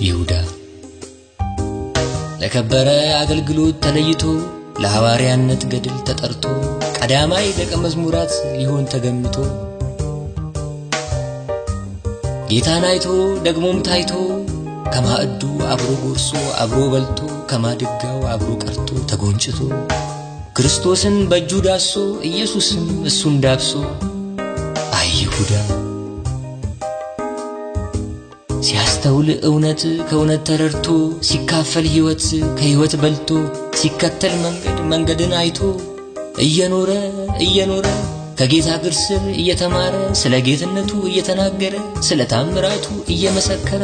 ይሁዳ ለከበረ አገልግሎት ተለይቶ ለሐዋርያነት ገድል ተጠርቶ ቀዳማይ ደቀ መዝሙራት ሊሆን ተገምቶ ጌታን አይቶ ደግሞም ታይቶ ከማዕዱ አብሮ ጎርሶ አብሮ በልቶ ከማድጋው አብሮ ቀርቶ ተጎንጭቶ ክርስቶስን በእጁ ዳሶ ኢየሱስም እሱን ዳብሶ አይ ይሁዳ ሲያስተውል እውነት ከእውነት ተረድቶ ሲካፈል ሕይወት ከሕይወት በልቶ ሲከተል መንገድ መንገድን አይቶ እየኖረ እየኖረ ከጌታ እግር ስር እየተማረ ስለ ጌትነቱ እየተናገረ ስለ ታምራቱ እየመሰከረ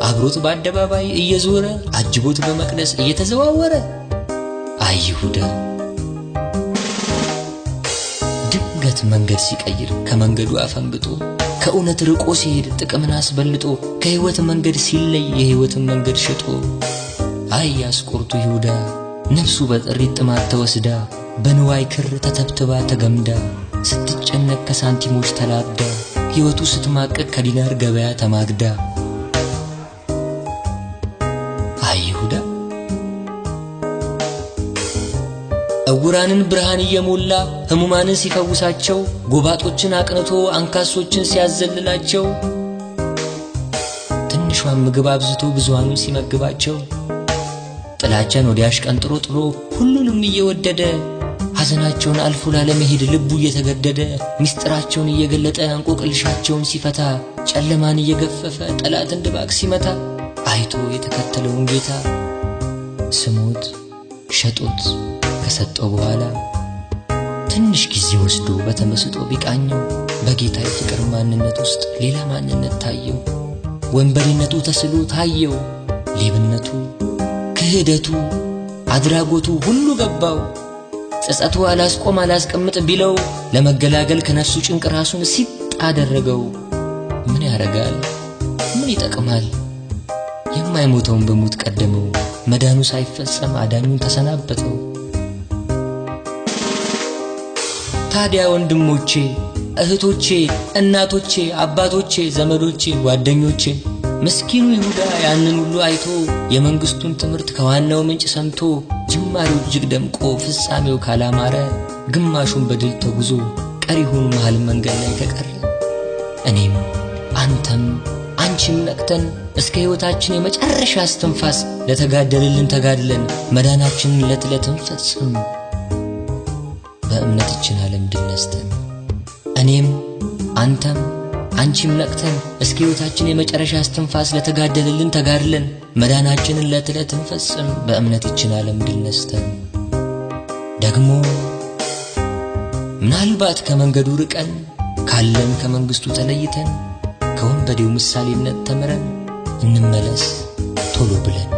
አብሮት በአደባባይ እየዞረ አጅቦት በመቅደስ እየተዘዋወረ አይ ይሁዳ ድንገት መንገድ ሲቀይር ከመንገዱ አፈንግጦ ከእውነት ርቆ ሲሄድ ጥቅምን አስበልጦ ከሕይወት መንገድ ሲለይ የሕይወትን መንገድ ሽጦ አይ ያስቆርቱ ይሁዳ ነፍሱ በጥሪት ጥማት ተወስዳ በንዋይ ክር ተተብትባ ተገምዳ ስትጨነቅ ከሳንቲሞች ተላብዳ ሕይወቱ ስትማቅቅ ከዲናር ገበያ ተማግዳ አይ ይሁዳ ዕውራንን ብርሃን እየሞላ ሕሙማንን ሲፈውሳቸው ጎባጦችን አቅንቶ አንካሶችን ሲያዘልላቸው ትንሿን ምግብ አብዝቶ ብዙሃኑን ሲመግባቸው ጥላቻን ወዲያ አሽቀንጥሮ ጥሎ ሁሉንም እየወደደ ሐዘናቸውን አልፎ ላለመሄድ ልቡ እየተገደደ ምስጢራቸውን እየገለጠ እንቆቅልሻቸውን ሲፈታ ጨለማን እየገፈፈ ጠላትን ድባቅ ሲመታ አይቶ የተከተለውን ጌታ ስሞት ሸጦት ከሰጠው በኋላ ትንሽ ጊዜ ወስዶ በተመስጦ ቢቃኘው በጌታ የፍቅር ማንነት ውስጥ ሌላ ማንነት ታየው። ወንበዴነቱ ተስሎ ታየው። ሌብነቱ፣ ክህደቱ፣ አድራጎቱ ሁሉ ገባው። ጸጸቱ አላስቆም አላስቀምጥ ቢለው ለመገላገል ከነፍሱ ጭንቅ ራሱን ሲጥ አደረገው። ምን ያረጋል? ምን ይጠቅማል? የማይሞተውን በሞት ቀደመው። መዳኑ ሳይፈጸም አዳኙን ተሰናበተው። ታዲያ ወንድሞቼ፣ እህቶቼ፣ እናቶቼ፣ አባቶቼ፣ ዘመዶቼ፣ ጓደኞቼ ምስኪኑ ይሁዳ ያንን ሁሉ አይቶ የመንግስቱን ትምህርት ከዋናው ምንጭ ሰምቶ ጅማሬው እጅግ ደምቆ ፍጻሜው ካላማረ ግማሹን በድል ተጉዞ ቀሪውን መሃል መንገድ ላይ ከቀረ እኔም አንተም አንቺም ነቅተን እስከ ሕይወታችን የመጨረሻ እስትንፋስ ለተጋደልልን ተጋድለን መዳናችንን ዕለት ዕለት እንፈጽም። በእምነት ይችን ዓለም ድል ነስተን እኔም አንተም አንቺም ነቅተን እስከ ሕይወታችን የመጨረሻ እስትንፋስ ለተጋደልልን ተጋድለን መዳናችንን ዕለት ዕለት እንፈጽም። በእምነት ይችን ዓለም ድል ነስተን ደግሞ ምናልባት ከመንገዱ ርቀን ካለን ከመንግስቱ ተለይተን ከወንበዴው ምሳሌነት ተምረን እንመለስ ቶሎ ብለን።